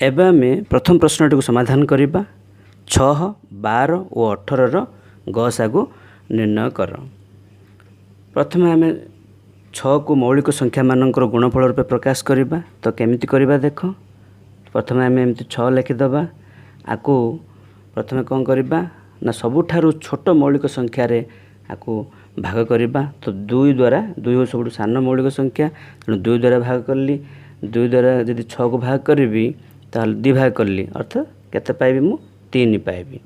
ଏବେ ଆମେ ପ୍ରଥମ ପ୍ରଶ୍ନଟିକୁ ସମାଧାନ କରିବା। 6, 12 ଓ 18ର ଗସାଗୁ ନିର୍ଣ୍ଣୟ କର। ପ୍ରଥମେ ଆମେ 6କୁ ମୌଳିକ ସଂଖ୍ୟାମାନଙ୍କର ଗୁଣଫଳ ରୂପେ ପ୍ରକାଶ କରିବା। ତ କେମିତି କରିବା ଦେଖ। ପ୍ରଥମେ ଆମେ ଏମିତି 6 ଲେଖିଦେବା। ଆକୁ ପ୍ରଥମେ କ'ଣ କରିବା ନା ସବୁଠାରୁ ଛୋଟ ମୌଳିକ ସଂଖ୍ୟାରେ ଆକୁ ଭାଗ କରିବା। ତ 2 ଦ୍ୱାରା, 2 ହେଉଛି ସବୁଠୁ ସାନ ମୌଳିକ ସଂଖ୍ୟା, ତେଣୁ 2 ଦ୍ୱାରା ଭାଗ କଲି। 2 ଦ୍ୱାରା ଯଦି 6କୁ ଭାଗ କରିବି, ତାହେଲେ 2 ଭାଗ କଲି, ଅର୍ଥାତ୍ କେତେ ପାଇବି ମୁଁ? 3 ପାଇବି।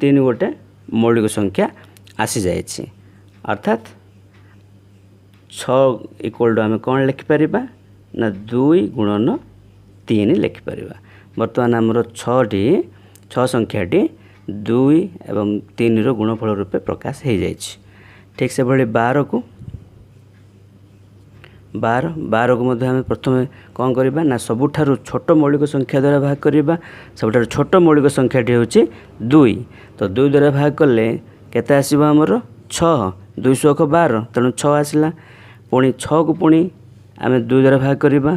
3 ଗୋଟେ ମୌଳିକ ସଂଖ୍ୟା ଆସିଯାଇଛି। ଅର୍ଥାତ୍ 6 ଇକ୍ୱାଲ୍ ଟୁ ଆମେ କ'ଣ ଲେଖିପାରିବା ନା 2 ଗୁଣନ 3 ଲେଖିପାରିବା। ବର୍ତ୍ତମାନ ଆମର 6 ସଂଖ୍ୟାଟି 2 ଏବଂ 3ର ଗୁଣଫଳ ରୂପେ ପ୍ରକାଶ ହୋଇଯାଇଛି। ଠିକ୍ ସେଭଳି 12କୁ ମଧ୍ୟ ଆମେ ପ୍ରଥମେ କ'ଣ କରିବା ନା ସବୁଠାରୁ ଛୋଟ ମୌଳିକ ସଂଖ୍ୟା ଦ୍ୱାରା ଭାଗ କରିବା। ସବୁଠାରୁ ଛୋଟ ମୌଳିକ ସଂଖ୍ୟାଟି ହେଉଛି 2। ତ 2 ଦ୍ୱାରା ଭାଗ କଲେ କେତେ ଆସିବ ଆମର? 6। 2 ଶହ 12, ତେଣୁ 6 ଆସିଲା। ପୁଣି 6କୁ ପୁଣି ଆମେ 2 ଦ୍ୱାରା ଭାଗ କରିବା।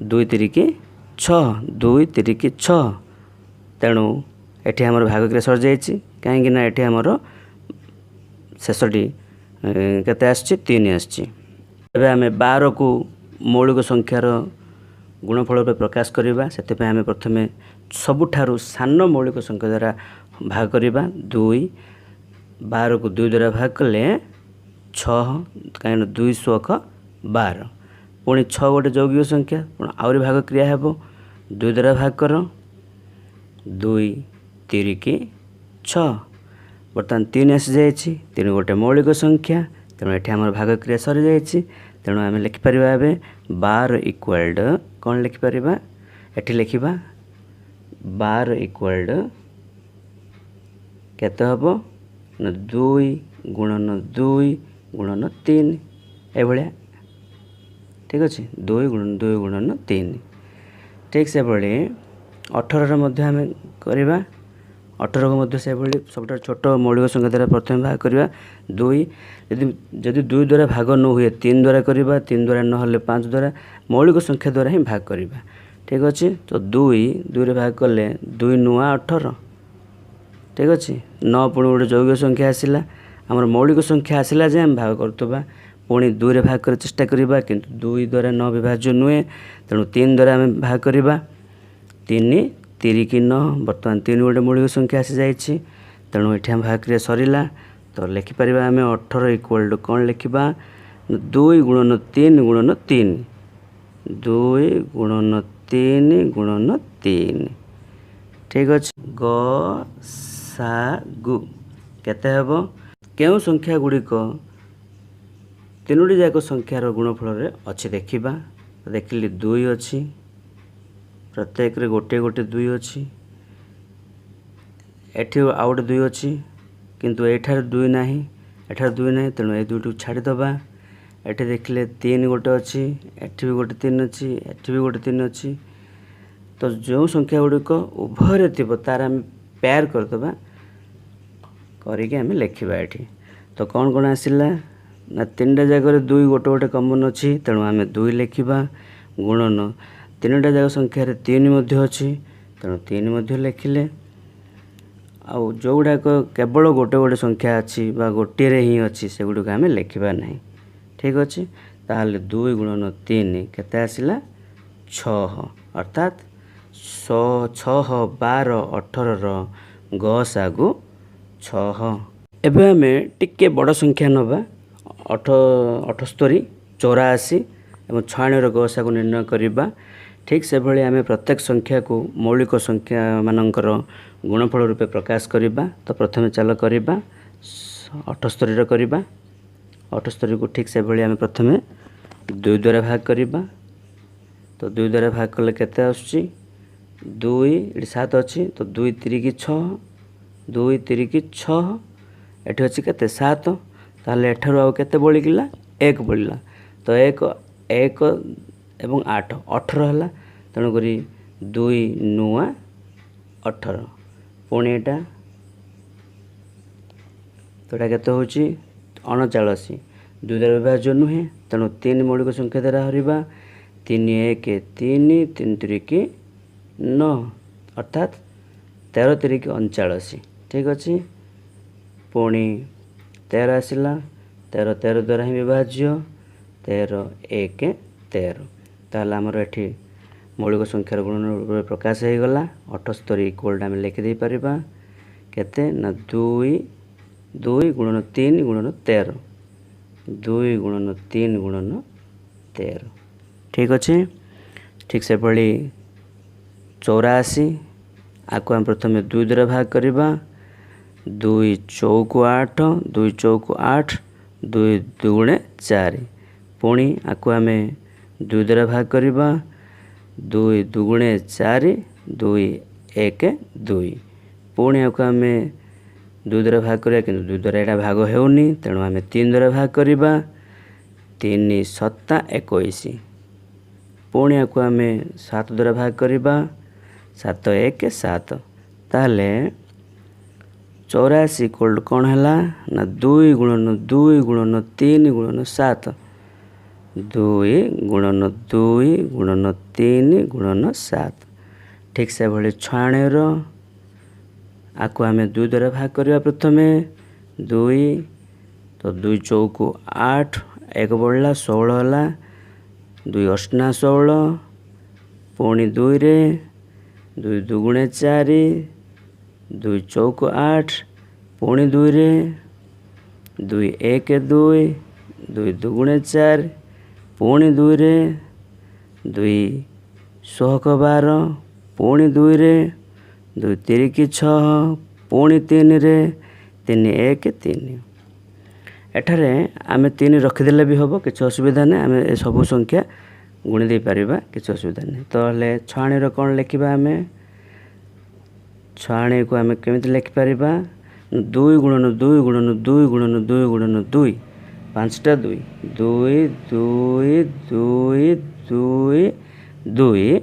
2 ତିରିକି 6, 2 ତିରିକି 6। ତେଣୁ ଏଠି ଆମର ଭାଗକ୍ରିୟା ସରିଯାଇଛି, କାହିଁକି ନା ଏଠି ଆମର ଶେଷଟି କେତେ ଆସିଛି? 3 ଆସିଛି। ଏବେ ଆମେ 12କୁ ମୌଳିକ ସଂଖ୍ୟାର ଗୁଣଫଳ ରୂପେ ପ୍ରକାଶ କରିବା। ସେଥିପାଇଁ ଆମେ ପ୍ରଥମେ ସବୁଠାରୁ ସାନ ମୌଳିକ ସଂଖ୍ୟା ଦ୍ୱାରା ଭାଗ କରିବା, 2। 12କୁ 2 ଦ୍ୱାରା ଭାଗ କଲେ 6, କାହିଁକିନା 2 ଶହ 12। ପୁଣି 6 ଗୋଟେ ଯୌଗିକ ସଂଖ୍ୟା, ପୁଣି ଆହୁରି ଭାଗ କ୍ରିୟା ହେବ। 2 ଦ୍ୱାରା ଭାଗ କର, 2 ତିରିକି 6। ବର୍ତ୍ତମାନ 3 ଆସିଯାଇଛି। 3 ଗୋଟେ ମୌଳିକ ସଂଖ୍ୟା, ତେଣୁ ଏଠି ଆମର ଭାଗ କ୍ରିୟା ସରିଯାଇଛି। ତେଣୁ ଆମେ ଲେଖିପାରିବା ଏବେ 12 ଇକ୍ୱାଲ୍ଡ କ'ଣ ଲେଖିପାରିବା? ଏଠି ଲେଖିବା 12 ଇକ୍ୱାଲ୍ଡ କେତେ ହେବ ନା 2 ଗୁଣନ 2 ଗୁଣନ 3, ଏଭଳିଆ। ଠିକ୍ ଅଛି, 2 ଗୁଣନ 2 ଗୁଣନ 3। ଠିକ୍ ସେଭଳି 18ର ମଧ୍ୟ ଆମେ କରିବା। 18କୁ ମଧ୍ୟ ସେଭଳି ସବୁଠାରୁ ଛୋଟ ମୌଳିକ ସଂଖ୍ୟା ଦ୍ୱାରା ପ୍ରଥମେ ଭାଗ କରିବା, 2। ଯଦି 2 ଦ୍ୱାରା ଭାଗ ନ ହୁଏ, 3 ଦ୍ୱାରା କରିବା। 3 ଦ୍ୱାରା ନହେଲେ 5 ଦ୍ୱାରା, ମୌଳିକ ସଂଖ୍ୟା ଦ୍ୱାରା ହିଁ ଭାଗ କରିବା। ଠିକ୍ ଅଛି, ତ 2 2ରେ ଭାଗ କଲେ 2 ନୂଆ 18। ଠିକ୍ ଅଛି, 9 ପୁଣି ଗୋଟେ ଯୌଗିକ ସଂଖ୍ୟା ଆସିଲା। ଆମର ମୌଳିକ ସଂଖ୍ୟା ଆସିଲା ଯେ ଆମେ ଭାଗ କରୁଥିବା। ପୁଣି 2ରେ ଭାଗ କରିବାକୁ ଚେଷ୍ଟା କରିବା, କିନ୍ତୁ 2 ଦ୍ୱାରା 9 ବିଭାଜ୍ୟ ନୁହେଁ, ତେଣୁ 3 ଦ୍ୱାରା ଆମେ ଭାଗ କରିବା। 3 ତିରିକି 9। ବର୍ତ୍ତମାନ 3 ଗୋଟେ ମୌଳିକ ସଂଖ୍ୟା ଆସିଯାଇଛି, ତେଣୁ ଏଠି ଆମ ଭାଗ କ୍ରିୟା ସରିଲା। ତ ଲେଖିପାରିବା ଆମେ 18 ଇକ୍ୱାଲ୍ ଟୁ କ'ଣ ଲେଖିବା? 2 ଗୁଣନ 3 ଗୁଣନ 3, 2 ଗୁଣନ 3 ଗୁଣନ 3। ଠିକ୍ ଅଛି, ଗ ସା ଗୁ କେତେ ହେବ? କେଉଁ ସଂଖ୍ୟା ଗୁଡ଼ିକ ତିନୋଟି ଯାକ ସଂଖ୍ୟାର ଗୁଣଫଳରେ ଅଛି ଦେଖିବା। ଦେଖିଲି 2 ଅଛି, ପ୍ରତ୍ୟେକରେ ଗୋଟିଏ ଗୋଟିଏ 2 ଅଛି। ଏଠି ଆଉ ଗୋଟେ 2 ଅଛି, କିନ୍ତୁ ଏଇଠାରେ 2 ନାହିଁ, ଏଠାରେ 2 ନାହିଁ, ତେଣୁ ଏଇ 2ଟିକୁ ଛାଡ଼ିଦେବା। ଏଠି ଦେଖିଲେ 3 ଗୋଟେ ଅଛି, ଏଠି ବି ଗୋଟେ 3 ଅଛି, ଏଠି ବି ଗୋଟେ 3 ଅଛି। ତ ଯେଉଁ ସଂଖ୍ୟା ଗୁଡ଼ିକ ଉଭୟରେ ଥିବ, ତାର ଆମେ ପେୟାର କରିଦେବା, କରିକି ଆମେ ଲେଖିବା ଏଠି। ତ କ'ଣ କ'ଣ ଆସିଲା ନା ତିନିଟା ଜାଗାରେ 2 ଗୋଟେ ଗୋଟେ କମନ୍ ଅଛି, ତେଣୁ ଆମେ 2 ଲେଖିବା। ଗୁଣନ ତିନିଟା ଯାକ ସଂଖ୍ୟାରେ 3 ମଧ୍ୟ ଅଛି, ତେଣୁ 3 ମଧ୍ୟ ଲେଖିଲେ। ଆଉ ଯେଉଁଗୁଡ଼ାକ କେବଳ ଗୋଟେ ଗୋଟେ ସଂଖ୍ୟା ଅଛି ବା ଗୋଟିଏରେ ହିଁ ଅଛି, ସେଗୁଡ଼ିକ ଆମେ ଲେଖିବା ନାହିଁ। ଠିକ୍ ଅଛି, ତାହେଲେ 2 ଗୁଣନ 3 କେତେ ଆସିଲା? 6। ଅର୍ଥାତ୍ 6, 12, 18ର ଗସାଗୁ 6। ଏବେ ଆମେ ଟିକେ ବଡ଼ ସଂଖ୍ୟା ନେବା। 78, 84 ଏବଂ 96ର ଗସାଗୁ ନିର୍ଣ୍ଣୟ କରିବା। ଠିକ୍ ସେଭଳି ଆମେ ପ୍ରତ୍ୟେକ ସଂଖ୍ୟାକୁ ମୌଳିକ ସଂଖ୍ୟାମାନଙ୍କର ଗୁଣଫଳ ରୂପେ ପ୍ରକାଶ କରିବା। ତ ପ୍ରଥମେ ଚାଲ କରିବା, 78ର କରିବା। 78କୁ ଠିକ୍ ସେଭଳି ଆମେ ପ୍ରଥମେ 2 ଦ୍ୱାରା ଭାଗ କରିବା। ତ 2 ଦ୍ୱାରା ଭାଗ କଲେ କେତେ ଆସୁଛି? 2, ଏଠି 7 ଅଛି, ତ 2 ତିରିକି 6, 2 ତିରିକି 6। ଏଠି ଅଛି କେତେ? 7। ତାହେଲେ ଏଠାରୁ ଆଉ କେତେ ବଳିଗଲା? 1 ବଳିଲା। ତ 1, 1 ଏବଂ 8, 18 ହେଲା। ତେଣୁକରି 2 ନୂଆ 18। ପୁଣି ଏଇଟା, ତ ଏଇଟା କେତେ ହେଉଛି? 39। 2 ଦ୍ୱାରା ବିଭାଜ୍ୟ ନୁହେଁ, ତେଣୁ 3 ମୌଳିକ ସଂଖ୍ୟା ଦ୍ୱାରା ହରିବା। 3 1 3, 3 ତିରିକି 9, ଅର୍ଥାତ୍ 13 ତିରିକି 39। ଠିକ୍ ଅଛି, ପୁଣି 13 ଆସିଲା, 13 13 ଦ୍ୱାରା ହିଁ ବିଭାଜ୍ୟ, 13 1 13। ତାହେଲେ ଆମର ଏଠି ମୌଳିକ ସଂଖ୍ୟାର ଗୁଣନ ରୂପରେ ପ୍ରକାଶ ହେଇଗଲା। 78 ଇକ୍ୱାଲ୍ ଆମେ ଲେଖିଦେଇପାରିବା କେତେ ନା 2 2 ଗୁଣନ 3 ଗୁଣନ 13, 2 ଗୁଣନ 3 ଗୁଣନ 13। ଠିକ୍ ଅଛି, ଠିକ୍ ସେଭଳି 84, ଆକୁ ଆମେ ପ୍ରଥମେ 2 ଦ୍ୱାରା ଭାଗ କରିବା। 2 ଚଉକୁ 8, 2 ଚଉକୁ 8, 2 ଦୁଗୁଣେ 4। ପୁଣି ଆକୁ ଆମେ 2 ଦ୍ୱାରା ଭାଗ କରିବା, 2 ଦୁଗୁଣେ 4, 2 1 2। ପୁଣି ଆକୁ ଆମେ 2 ଦ୍ୱାରା ଭାଗ କରିବା, କିନ୍ତୁ 2 ଦ୍ୱାରା ଏଇଟା ଭାଗ ହେଉନି, ତେଣୁ ଆମେ 3 ଦ୍ୱାରା ଭାଗ କରିବା, 3 7 21। ପୁଣି ଆକୁ ଆମେ 7 ଦ୍ୱାରା ଭାଗ କରିବା, 7 1 7। ତାହେଲେ 84 ଇକ୍ୱାଲ୍ କ'ଣ ହେଲା ନା 2 ଗୁଣନ 2 ଗୁଣନ 3 ଗୁଣନ 7, 2 ଗୁଣନ 2 ଗୁଣନ 3 ଗୁଣନ 7। ଠିକ୍ ସେଭଳି 96ର ଆକୁ ଆମେ 2 ଦ୍ୱାରା ଭାଗ କରିବା ପ୍ରଥମେ, 2, ତ 2 ଚଉକୁ 8, 1 ବଢ଼ିଲା 16 ହେଲା, 2 ଅଷ୍ଟନା 16, ପୁଣି 2ରେ 2 ଦୁଗୁଣେ 4, 2 ଚଉକୁ 8, ପୁଣି 2ରେ 2 1 2, 2 ଦୁଗୁଣେ 4, ପୁଣି 2ରେ 2 ଷୋହକ 12, ପୁଣି 2ରେ 2 ତିରିକି 6, ପୁଣି 3ରେ 3 1 3। ଏଠାରେ ଆମେ 3 ରଖିଦେଲେ ବି ହେବ, କିଛି ଅସୁବିଧା ନାହିଁ, ଆମେ ଏସବୁ ସଂଖ୍ୟା ଗୁଣି ଦେଇପାରିବା, କିଛି ଅସୁବିଧା ନାହିଁ। ତାହେଲେ 96ର କ'ଣ ଲେଖିବା ଆମେ? 96କୁ ଆମେ କେମିତି ଲେଖିପାରିବା? 2 ଗୁଣନ 2 ଗୁଣନ 2 ଗୁଣନ 2 ଗୁଣନ 2, 5ଟା 2, 2 2 2 2 2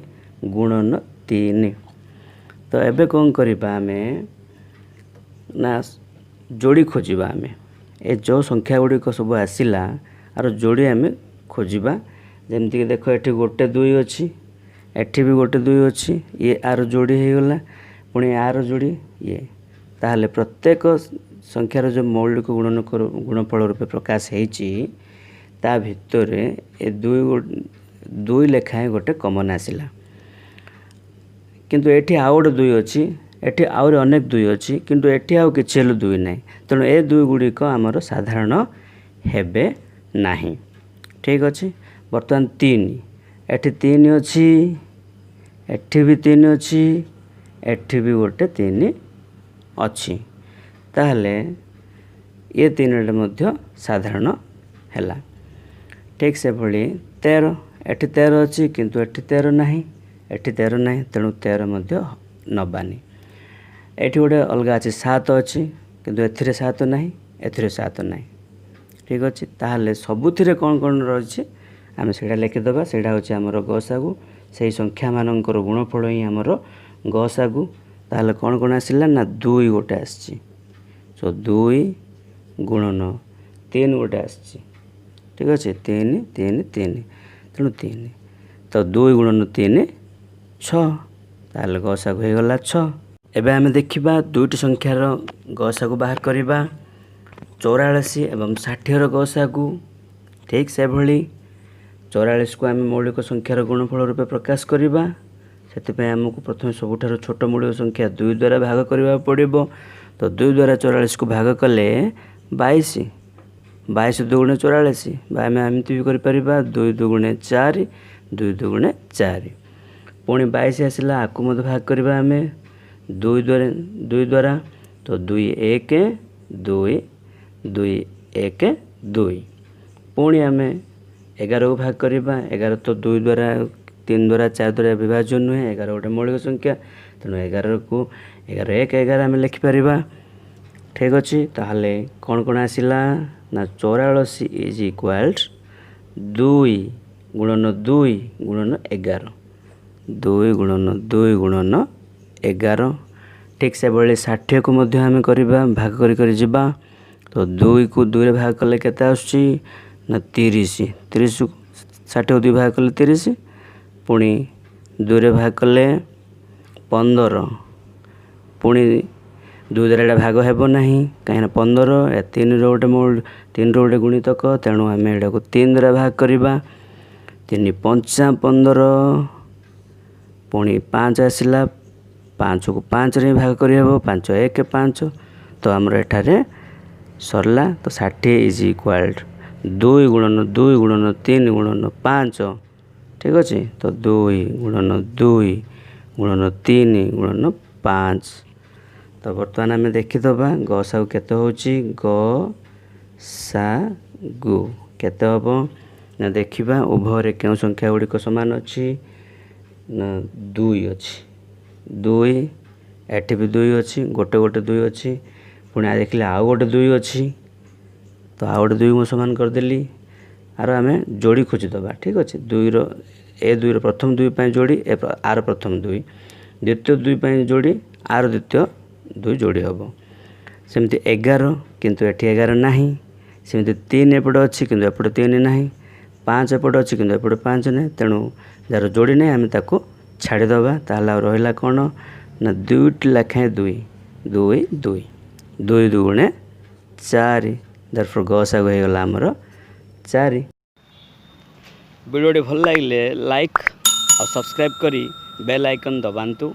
ଗୁଣନ 3। ତ ଏବେ କ'ଣ କରିବା ଆମେ ନା ଯୋଡ଼ି ଖୋଜିବା। ଆମେ ଏ ଯେଉଁ ସଂଖ୍ୟା ଗୁଡ଼ିକ ସବୁ ଆସିଲା ଆର ଯୋଡ଼ି ଆମେ ଖୋଜିବା। ଯେମିତିକି ଦେଖ ଏଠି ଗୋଟେ 2 ଅଛି, ଏଠି ବି ଗୋଟେ 2 ଅଛି, ଇଏ ଆର ଯୋଡ଼ି ହେଇଗଲା, ପୁଣି ଆର ଯୋଡ଼ି ଇଏ। ତାହେଲେ ପ୍ରତ୍ୟେକ ସଂଖ୍ୟାର ଯେଉଁ ମୌଳିକ ଗୁଣନ ଗୁଣଫଳ ରୂପେ ପ୍ରକାଶ ହେଇଛି ତା ଭିତରେ ଏ 2 ଲେଖାଏଁ ଗୋଟେ କମନ୍ ଆସିଲା। କିନ୍ତୁ ଏଠି ଆଉ ଗୋଟେ 2 ଅଛି, ଏଠି ଆହୁରି ଅନେକ 2 ଅଛି, କିନ୍ତୁ ଏଠି ଆଉ କିଛି ହେଲେ 2 ନାହିଁ, ତେଣୁ ଏ 2 ଗୁଡ଼ିକ ଆମର ସାଧାରଣ ହେବେ ନାହିଁ। ଠିକ୍ ଅଛି, ବର୍ତ୍ତମାନ 3, ଏଠି 3 ଅଛି, ଏଠି ବି 3 ଅଛି, ଏଠି ବି ଗୋଟେ 3 ଅଛି, ତାହେଲେ ଏ 3ଟା ମଧ୍ୟ ସାଧାରଣ ହେଲା। ଠିକ୍ ସେଭଳି 13, ଏଠି 13 ଅଛି କିନ୍ତୁ ଏଠି 13 ନାହିଁ, ଏଠି 13 ନାହିଁ, ତେଣୁ 13 ମଧ୍ୟ ନେବାନି। ଏଠି ଗୋଟେ ଅଲଗା ଅଛି 7 ଅଛି, କିନ୍ତୁ ଏଥିରେ 7 ନାହିଁ, ଏଥିରେ 7 ନାହିଁ। ଠିକ୍ ଅଛି, ତାହେଲେ ସବୁଥିରେ କ'ଣ କ'ଣ ରହିଛି ଆମେ ସେଇଟା ଲେଖିଦେବା। ସେଇଟା ହେଉଛି ଆମର ଗସାଗୁ, ସେଇ ସଂଖ୍ୟାମାନଙ୍କର ଗୁଣଫଳ ହିଁ ଆମର ଗସାଗୁ। ତାହେଲେ କ'ଣ କ'ଣ ଆସିଲା ନା 2 ଗୋଟେ ଆସିଛି, ସୋ 2 ଗୁଣନ 3 ଗୋଟେ ଆସିଛି। ଠିକ୍ ଅଛି, 3 3 3, ତେଣୁ 3, ତ 2 ଗୁଣନ 3 6, ତାହେଲେ ଗସାଗୁ ହେଇଗଲା 6। ଏବେ ଆମେ ଦେଖିବା ଦୁଇଟି ସଂଖ୍ୟାର ଗସାଗୁ ବାହାର କରିବା, 44 ଏବଂ 60ର ଗସାଗୁ। ଠିକ୍ ସେଭଳି 44କୁ ଆମେ ମୌଳିକ ସଂଖ୍ୟାର ଗୁଣଫଳ ରୂପେ ପ୍ରକାଶ କରିବା। ସେଥିପାଇଁ ଆମକୁ ପ୍ରଥମେ ସବୁଠାରୁ ଛୋଟ ମୌଳିକ ସଂଖ୍ୟା 2 ଦ୍ୱାରା ଭାଗ କରିବାକୁ ପଡ଼ିବ। ତ 2 ଦ୍ୱାରା 44କୁ ଭାଗ କଲେ 22, 22 ଦୁଗୁଣେ 44, ବା ଆମେ ଏମିତି ବି କରିପାରିବା 2 ଦୁଗୁଣେ 4, 2 ଦୁଗୁଣେ 4। ପୁଣି 22 ଆସିଲା, ଆକୁ ମଧ୍ୟ ଭାଗ କରିବା ଆମେ 2 ଦ୍ୱାରା, 2 ଦ୍ୱାରା, ତ 2 1 2, 2 1 2। ପୁଣି ଆମେ 11କୁ ଭାଗ କରିବା, 11 ତ 2 ଦ୍ୱାରା 3 ଦ୍ୱାରା 4 ଦ୍ୱାରା ବିଭାଜ୍ୟ ନୁହେଁ, 11 ଗୋଟେ ମୌଳିକ ସଂଖ୍ୟା, ତେଣୁ 11କୁ 11 1 11 ଆମେ ଲେଖିପାରିବା। ଠିକ୍ ଅଛି, ତାହେଲେ କ'ଣ କ'ଣ ଆସିଲା ନା 44 is equal 2 ଗୁଣନ 2 ଗୁଣନ 11, 2 ଗୁଣନ 2 ଗୁଣନ 11। ଠିକ୍ ସେଭଳି 60କୁ ମଧ୍ୟ ଆମେ କରିବା, ଭାଗ କରି କରି ଯିବା। ତ 2କୁ 2ରେ ଭାଗ କଲେ କେତେ ଆସୁଛି ନା 30, 30 60କୁ 2 ଭାଗ କଲେ 30, ପୁଣି 2ରେ ଭାଗ କଲେ 15। ପୁଣି ଦୁଇ ଦ୍ୱାରା ଏଇଟା ଭାଗ ହେବ ନାହିଁ, କାହିଁକିନା 15 ଏ ତିନିର ଗୋଟେ ମୂଳ, ତିନିର ଗୋଟେ ଗୁଣିତକ। ତେଣୁ ଆମେ ଏଇଟାକୁ ତିନି ଦ୍ୱାରା ଭାଗ କରିବା। ତିନି ପଞ୍ଚା 15। ପୁଣି 5 ଆସିଲା, 5କୁ 5ରେ ହିଁ ଭାଗ କରିହେବ, 5 1 5। ତ ଆମର ଏଠାରେ ସରିଲା। ତ 60 is equal 2 ଗୁଣନ 2 ଗୁଣନ 3 ଗୁଣନ 5। ଠିକ୍ ଅଛି। ତ 2 ଗୁଣନ 2 ଗୁଣନ 3 ଗୁଣନ 5। ତ ବର୍ତ୍ତମାନ ଆମେ ଦେଖିଦେବା ଗସାଗୁ କେତେ ହେଉଛି। ଗ ସା ଗୁ କେତେ ହେବ ନା ଦେଖିବା, ଉଭୟରେ କେଉଁ ସଂଖ୍ୟା ଗୁଡ଼ିକ ସମାନ ଅଛି ନା 2 ଅଛି, 2 ଏଠି ବି 2 ଅଛି, ଗୋଟେ ଗୋଟେ 2 ଅଛି। ପୁଣି ଦେଖିଲେ ଆଉ ଗୋଟେ 2 ଅଛି, ତ ଆଉ ଗୋଟେ 2 ମୁଁ ସମାନ କରିଦେଲି। ଆର ଆମେ ଯୋଡ଼ି ଖୋଜିଦେବା। ଠିକ୍ ଅଛି। ଦୁଇର ଏ ଦୁଇର ପ୍ରଥମ 2 ପାଇଁ ଯୋଡ଼ି ଏ ଆର ପ୍ରଥମ 2, ଦ୍ୱିତୀୟ 2 ପାଇଁ ଯୋଡ଼ି ଆର ଦ୍ୱିତୀୟ 2 ଯୋଡ଼ି ହେବ। ସେମିତି 11, କିନ୍ତୁ ଏଠି 11 ନାହିଁ। ସେମିତି 3 ଏପଟେ ଅଛି, କିନ୍ତୁ ଏପଟେ 3 ନାହିଁ। 5 ଏପଟେ ଅଛି, କିନ୍ତୁ ଏପଟେ 5 ନାହିଁ। ତେଣୁ ଯାହାର ଯୋଡ଼ି ନାହିଁ, ଆମେ ତାକୁ ଛାଡ଼ିଦେବା। ତାହେଲେ ଆଉ ରହିଲା କ'ଣ ନା ଦୁଇଟି ଲେଖାଏଁ 2, 2 2, 2 ଦୁଗୁଣେ 4। ଦେରଫୋର୍ ଗସାଗୁ ହେଇଗଲା ଆମର 4। ଭିଡ଼ିଓଟି ଭଲ ଲାଗିଲେ ଲାଇକ୍ ଆଉ ସବସ୍କ୍ରାଇବ୍ କରି ବେଲ୍ ଆଇକନ୍ ଦବାନ୍ତୁ।